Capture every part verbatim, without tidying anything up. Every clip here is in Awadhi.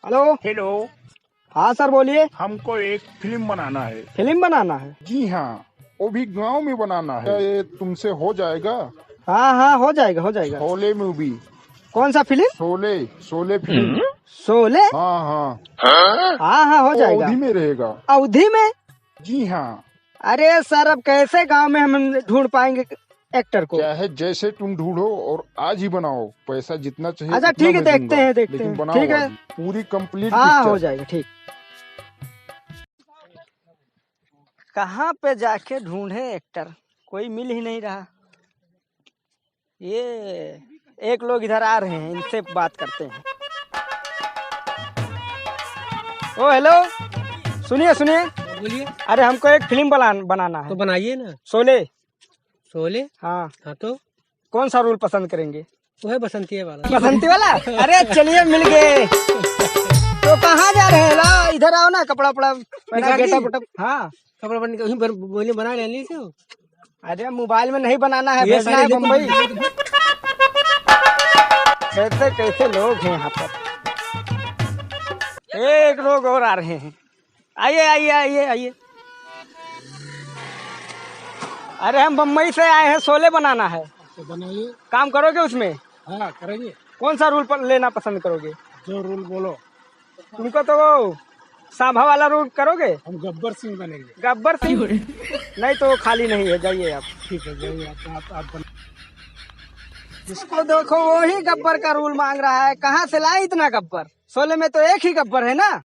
हेलो। हेलो। हाँ सर, बोलिए। हमको एक फिल्म बनाना है। फिल्म बनाना है? जी हाँ, वो भी गांव में बनाना है। क्या ये तुमसे हो जाएगा? हाँ, हाँ, हो जाएगा, हो जाएगा। शोले मूवी। कौन सा फिल्म? शोले, शोले फिल्म। शोले? हाँ, हाँ। हाँ, हाँ, हो वो जाएगा। अवधी में रहेगा। अवधी में? जी हाँ। अरे सर, अब कैसे गांव में हम ढूंढ पाएंगे एक्टर को? चाहे जैसे तुम ढूंढो और आज ही बनाओ, पैसा जितना चाहिए अच्छा, उतना ठीक है, मैं देखते दूंगा, हैं, देखते लेकिन हैं। बनाओ ठीक है। आज, पूरी कंप्लीट हाँ, पिक्चर। हो जाएगा, ठीक। कहाँ पे जाके ढूंढे एक्टर, कोई मिल ही नहीं रहा। ये एक लोग इधर आ रहे हैं, इनसे बात करते हैं। ओ हेलो, सुनिए, सुनिए। बोलिए। अरे, हमको एक फिल्म बना-, बनाना है। तो बनाइए ना। शोले। शोले? हाँ। हाँ तो? कौन सा रोल पसंद करेंगे? वो है बसंती वाला। बसंती वाला? अरे चलिए, मिल गए। तो कहाँ जा रहे हैं? लाओ, इधर आओ ना, कपड़ा उपड़ा पहना, निकाल दी? Getup वेटअप। हाँ। कपड़ा बन-, वहीं पर बोलिए, बना ले लीजिए। अरे मोबाइल में नहीं बनाना है, ये भेजना सारे है लेकिन बम्बई। कैसे कैसे लोग हैं यहाँ पर। एक लोग और आ रहे हैं। आइए, आइए, आइए, आइए। अरे हम बम्बई से आए हैं, शोले बनाना है। तो बनाइए। काम करोगे उसमें? हाँ, करेंगे। कौन सा रोल पर लेना पसंद करोगे? जो रोल बोलो। तुमको तो वो सांभा वाला रोल करोगे? हम गब्बर सिंह बनेंगे। गब्बर सिंह? नहीं तो वो खाली नहीं है, जाइए आप। ठीक है, जाइए आप, आप, आप बन- जिसको देखो वही गब्बर का रोल मांग रहा है। कहाँ से लाए इतना गब्बर? शोले में तो एक ही गब्बर है ना।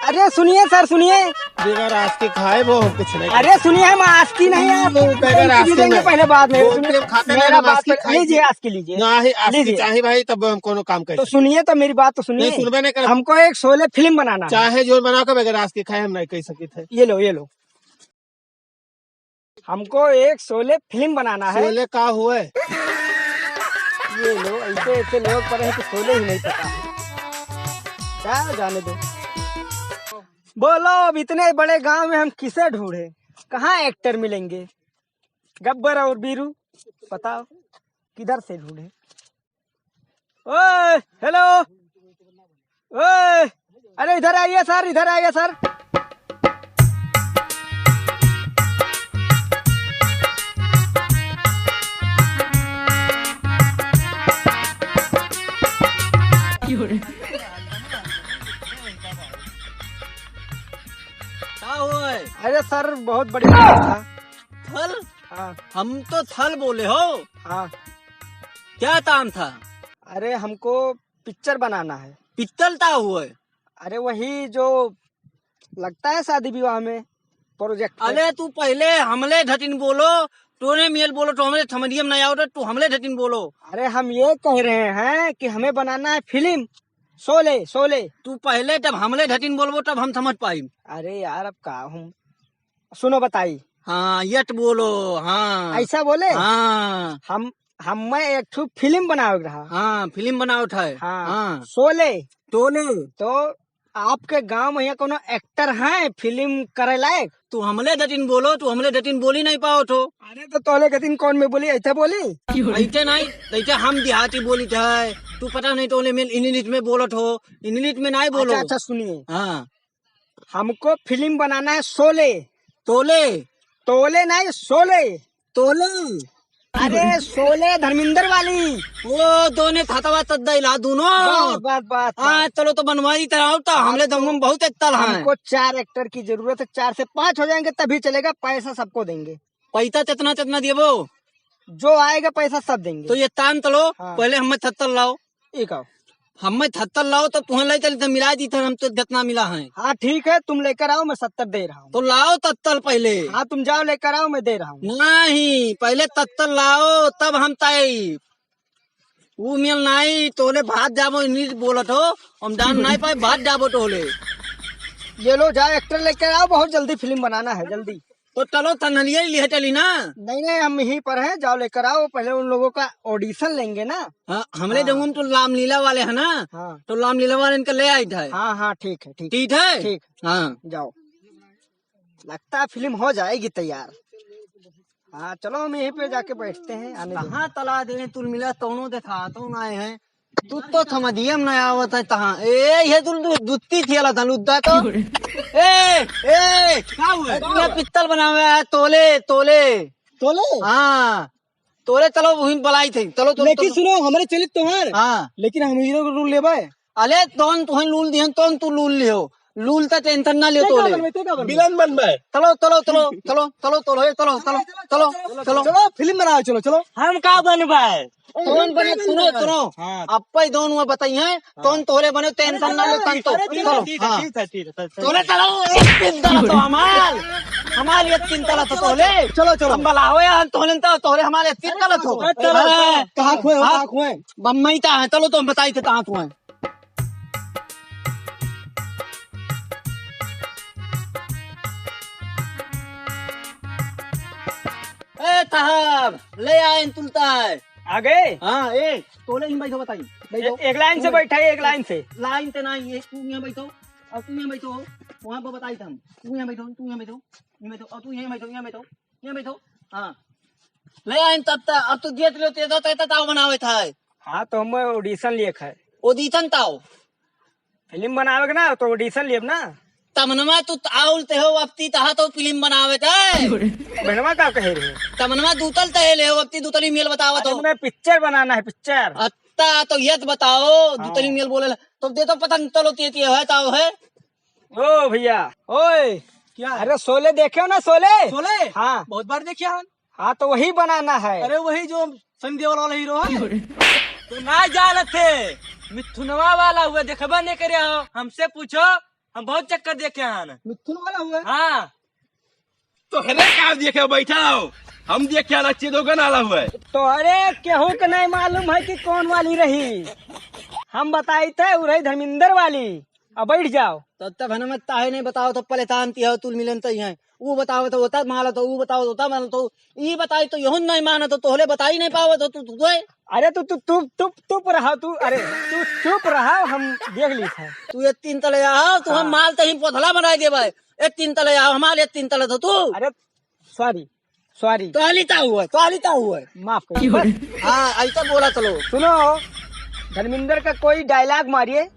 अरे सुनिए सर, सुनिए। बगैर आस के खाए वो हम कुछ नहीं अरे सुनिए, हम आस की नहीं है, वो बगैर आस के देंगे नहीं। पहले बाद में। वो सुनिए, तो खाते मेरा नहीं, हम बात आस की पर-, खाए लीजिए, थे। आस की लीजिए। ना ही आस की लीजिए। चाहे भाई, तब हम कोनो काम कर तो सकते। सुनिए तो, मेरी बात तो सुनिए। नहीं, सुनबे नहीं करब। हमको एक शोले फिल्म बनाना है। चाहे जो बनाओ के बगैर आस के खाए, हम नहीं कह सकित है। ये लो, ये लो। हमको एक शोले फिल्म बनाना है। शोले का हुए? ये लो, ऐसे ऐसे लोग पड़े हैं कि शोले ही नहीं पता है। क्या जाने दो। बोलो, अब इतने बड़े गांव में हम किसे ढूंढे, कहाँ एक्टर मिलेंगे? गब्बर और बीरू, बताओ किधर से ढूंढे? ओए, हेलो। ओए, अरे इधर आइए सर, इधर आइए सर। का होय? अरे सर, बहुत बढ़िया था। थल? हाँ। हम तो थल बोले हो। हाँ। क्या काम था? अरे, हमको पिक्चर बनाना है। पित्तल ता हुए? अरे, वही जो लगता है शादी विवाह में प्रोजेक्ट पे। अरे, तू पहले हमले ढटिन बोलो, तोने मेल बोलो, तो हमले समझिए में नहीं आवत, तू हमले ढटिन बोलो। अरे, हम ये कह रहे हैं कि हमें बनाना है फिल्म शोले, शोले। तू पहले जब हमले ढटिन बोलबो, तब हम समझ पाई। अरे यार, अब का हम सुनो बताई। हाँ, यट बोलो, हाँ। ऐसा बोले? हाँ। हम, हमें एक ठो फिल्म बनावे के रहा। हाँ, फिल्म बनावत है। हाँ। हाँ। शोले। शोले। तो आपके गांव में यहाँ कोनो एक्टर है फिल्म करे लायक? तू हमले दतिन बोलो, तू हमले दतिन बोली नहीं पाओ तो। अरे तो तोले दतिन कौन में बोली, ऐसे बोली? ऐसे नहीं, ऐसे हम देहाती बोली थे। तू पता नहीं तो में इंग्लिश में बोलत हो, इंग्लिश में नहीं बोलो। अच्छा, अच्छा, सुनिए। हाँ। हमको फिल्म बनाना है शोले। तोले? तोले नहीं, शोले। तोले? अरे, शोले धर्मेंद्र वाली। ओ, दोने थतवा तद्दा इला दूनो। बस, बस, बस, हाँ, बस। चलो तो बनवाई तो आओ तो, हमले दम में बहुत एक तल है। हमको चार एक्टर की जरूरत है, चार से पांच हो जाएंगे तभी चलेगा, पैसा सबको देंगे। पैसा चतना, चतना देबो? जो आएगा पैसा सब देंगे। तो ये तान तलो, हाँ। पहले हमें थत्तल लाओ। एक आओ। हमें थत्तल लाओ, तो तुहें ले चली, तो मिला दी, तो हम तो जितना मिला है। हाँ, ठीक है, तुम लेकर आओ, मैं सत्तर दे रहा हूँ। तो लाओ तत्तल पहले। हाँ, तुम जाओ, लेकर आओ, मैं दे रहा हूँ। नहीं, पहले तत्तल लाओ, तब हम तय। ऊ मेल नाई, तोले भात जाबो, इंग्लिश बोलत हो, हम जान नाई पाए, भात जाबो तोले। ये लो, जाओ, एक्टर लेकर आओ, बहुत जल्दी फिल्म बनाना है, जल्दी। तो चलो, तनलिया ही लिहे चली ना। नहीं, नहीं, हम यहीं पर हैं, जाओ लेकर आओ, पहले उन लोगों का ऑडिशन लेंगे ना। हाँ, हमले हाँ। जमुन तो लामलीला वाले हैं ना, हाँ। तो लामलीला वाले इनका ले आई था। हाँ, हाँ, ठीक है, ठीक। ठीक है? ठीक। हाँ। जाओ। लगता है फिल्म हो जाएगी तैयार। हाँ, चलो हम यहीं पे जाके बैठते हैं, आने दो। कहाँ तला दे, तुल मिला, तोनो देखा, तो ना आए हैं। तू तो थमदियम न आवत है तहाँ। ए, ये तू, तू दुत्ती थियला था लुद्दा तो। ए, ए, का हुआ? ए, तू ये पित्तल बनावे है, तोले, तोले। तोले? हाँ, तोले चलो, वहीं बलाई थे। चलो, चलो, लेकिन चलो। सुनो, हमरे चलित तोहार। हाँ। लेकिन हम हीरो के रूल लेबे। अले, तोन तुहें लूल दिहन, तोन तू लूल लिहो। लूल त टेंशन ना लियो ते का तोले। बनबे, ते का बनबे? विलन बनबे। चलो, चलो, चलो, चलो, चलो, चलो, ए, चलो, चलो, चलो, चलो। चलो, फिल्म बनाओ, चलो, चलो। हम का बनबे? कौन बने? सुनो, सुनो। हाँ। अप्पा ही दोनों में बताई हैं, हाँ। कौन तोले बने, टेंशन ना लो, तन तो। अरे, ठीक है, चलो, ठीक है, हाँ। ठीक है, ठीक है, ठीक है। तोले चलो, एक चिंता ला तो हमार, हमार एक चिंता ला तो तोले। चलो, चलो। हम बलावे यार, तोले तो, तोले हमारे एक चिंता ला तो। चलो, चलो। हाँ। कहाँ खोए हो, हाँ। कहाँ खोए? बम्बई ता है, चलो तो हम बताई थे कहाँ खोए। ए साहब, ले आए तुलता है। आ गए? हाँ, ए, तोले ही बैठो, बताइए। बैठो। ए-, एक लाइन से बैठा है, एक लाइन से। लाइन से नहीं, ये तू यहाँ बैठो, और तू यहाँ बैठो, वहाँ पर बताई था हम। तू यहाँ बैठो, तू यहाँ बैठो, यहाँ बैठो, और तू यहाँ बैठो, यहाँ बैठो, यहाँ बैठो। हाँ। ले आइन तब तक, अब तू देख लो, ते दो, ते ताव बनावे था। हाँ, तो हम audition लिए खाए। Audition ताव? फिल्म बनावे के ना, तो audition लेब ना। तमनमा तू आउल ते हो, अब ती तहा तो फिल्म बनावे ते। बहनवा का कहे रहे? तमनमा दूतल ते ले हो, अब ती दूतली मेल बतावत अरे, हो। उन्हें पिक्चर बनाना है, पिक्चर। अत्ता, तो ये तो बताओ, हाँ। दूतली मेल बोले ला। तो दे तो पता नहीं, चलो ते, ते है, ताव है। ओ भैया। ओए, क्या है? अरे, शोले देखे हो ना, शोले? शोले? हाँ। बहुत बार देखे हैं। हाँ, तो वही बनाना है। अरे, वही जो सनी देओल वाला हीरो है। तो ना जानत थे, मिथुनवा वाला हुआ, देखबा नहीं करे हो। हमसे पूछो, हम बहुत चक्कर देखे हैं। मिथुन वाला हुआ? हाँ। तो हेरे का देखे बैठा हो, हम देखे आला चेदो गन आला हुआ। तो अरे, केहू के नहीं मालूम है कि कौन वाली रही। हम बताई थे, उ रही धर्मेंद्र वाली। अब बैठ जाओ। तब तक हमें ताहे नहीं बताओ, तो परेशान ती हो, तुल मिलन तई है। ऊ बताओ तो होता माल तो, ऊ बताओ तो होता माल तो, ई बताई तो यहुन नहीं माना तो तोहले बताई नहीं पावत हो तू, तू, तू। अरे तू, तू, तू, तू चुप रहा तू, अरे तू चुप रहा, हम देख ली था। तू ये तीन तले आओ, तू हम हाँ। माल तो ही पोथला बनाई देबे। ये तीन तले आओ, हमारे ये तीन तले तो तू। अरे sorry, sorry। तो आली ता हुआ, तो आली ता हुआ। माफ करो, बस। हाँ, ऐसा बोला चलो। सुनो, धर्मेंद्र का कोई dialogue मारिए।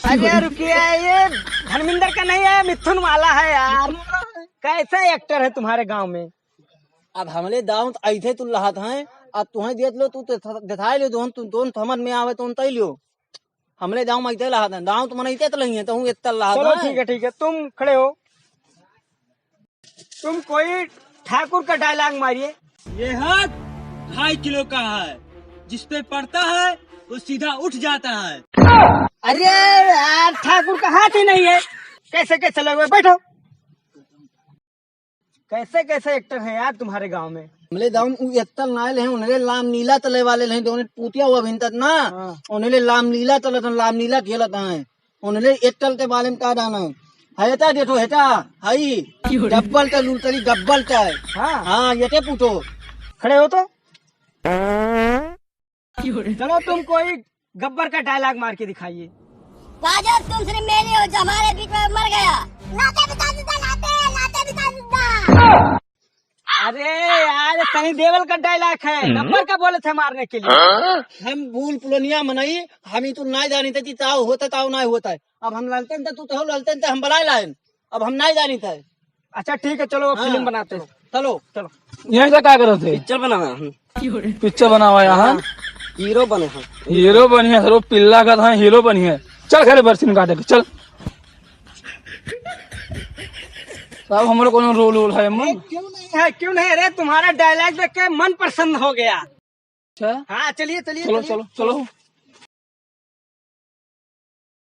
अरे रुकिए, ये धर्मेंद्र का नहीं है, मिथुन वाला है यार। कैसा actor है तुम्हारे गांव में? अब हमले दाऊं तो ऐसे तू लहत हैं, अब तुहें देत लो, तू तो देखाई लो, दोन, तू दोन समझ में आवे, तो तई लियो। हमले दाऊं में ऐसे लहत हैं, दाऊं तो मन ऐसे तो नहीं है, तो हूँ इतना लहत चलो हैं। ठीक है, ठीक है, तुम खड़े हो। तुम कोई ठाकुर का dialogue मारिए। ये हाथ ढाई किलो का है, जिस पे पड़ता है वो सीधा उठ जाता है। अरे यार, ठाकुर का हाथ ही नहीं है, कैसे कैसे लोग, बैठो। कैसे कैसे actor हैं यार तुम्हारे गांव में? हमले दाऊं उ इत्तल नाय ले हैं, उन्हें लाम नीला तले वाले ले हैं, दोनों पूतिया हुआ भिनतत ना, हाँ। उन्हें लाम नीला तले तो लाम नीला खेलत हैं। उनले एक तल ते बाले में का दाना है? है ता देखो, हेटा, हई। क्यों रे? डब्बल ते लूल तली, डब्बल ते। हाँ। हाँ, ये ते पूछो। खड़े हो तो। क्यों रे? चलो, तुम कोई गब्बर का dialogue मार के दिखाइए। राजा, तुम सिर्फ मेले हो, जो हमारे बीच में मर गया। नाते बिता दीदा, नाते, नाते बिता दीदा। अरे यार, सनी देओल का dialogue है, हम्म। गब्बर का बोले थे मारने के लिए। हाँ? हम भूल पुलनिया मनई, हम ही तो ना जानी थे कि ताव होता, ताव ना होता है। अब हम ललते थे, तू तो ललते थे, हम बलाए लाए। अब हम ना जानी थे। अच्छा ठीक है, चलो अब हाँ, फिल्म बनाते हैं। चलो। चलो। यहीं से का करत है? पिक्चर बनावा है। पिक्चर बनावा है, हाँ? हीरो बने हैं। हीरो बनिया, सरो पिल्ला का था, हीरो बनिया। चल घरे बरसीन काटे के, चल। साहब, हमरो कोनो रोल वोल है, मन? अरे, क्यों नहीं है, क्यों नहीं? अरे, तुम्हारा dialogue देख के मन प्रसन्न हो गया। अच्छा। हाँ, चलिए, चलिए, चलो, चलिए। चलो, चलो।